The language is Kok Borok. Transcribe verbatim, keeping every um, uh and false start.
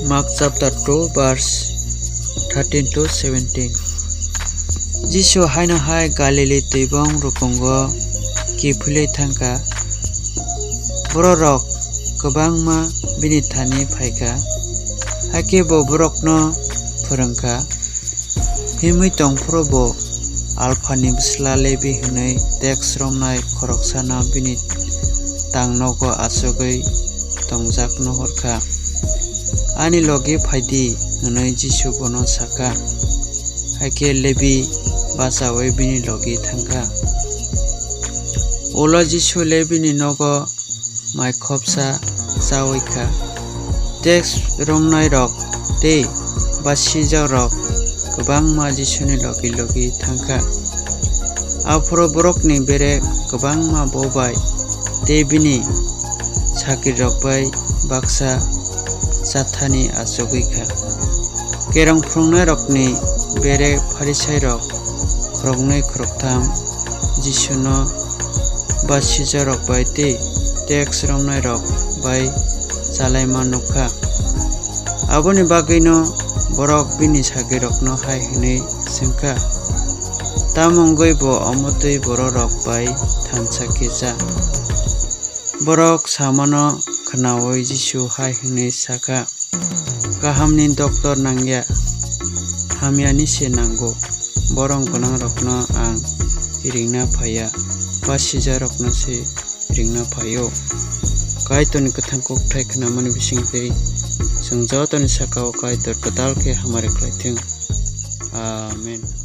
Mark chapter two, verse thirteen to seventeen. Jisu haino hai Galili twibong rukungo kiphilwi thangkha. Bororok kwbangma bini thani phaikha, hakhe bo borokno phrwngkha. Himwi tongphuru bo Alphani bwsla Lebi hwnwi teks romnai khoroksano bini tangnogo achugwi tongjakno horkha. "Ani logi phai di," hwnwi Jisu bono sakha. Hakhe Lebi bachaui bini logi thangkha. Ulo Jisu Lebini nogo mai khopsa chaui kha. Teks romnairok tei basijakrok kwbangma Jisuni logi logi thangkha. Aphuru borokni bere kwbangma bo bai tei bini sagrirok bai baksa chathani achugwi kha. Kerong phrwngnairokni bere Pharisairok khoroknwi khoroktham Jisuno basijakrok bai tei teks romnairok bai chalaima nukha. Aboni bagwino borok bini sagrirokno hai hwnwi swngkha, "Tamo wngwi bo omo twi bororok bai thansa khe cha?" Borok samano khnaui Jisu hai hwnwi sakha, "Kahamni doktor nangya, hamyani se nango. Borok gwnangrokno ang ringna phaiya, basijakrokno se ringna phaio." Kaitorni kwthang kokthai khnamani bisingtwi chwng jotoni saka-o Kaitor kwtal khe hamari khlaithwng. Amen.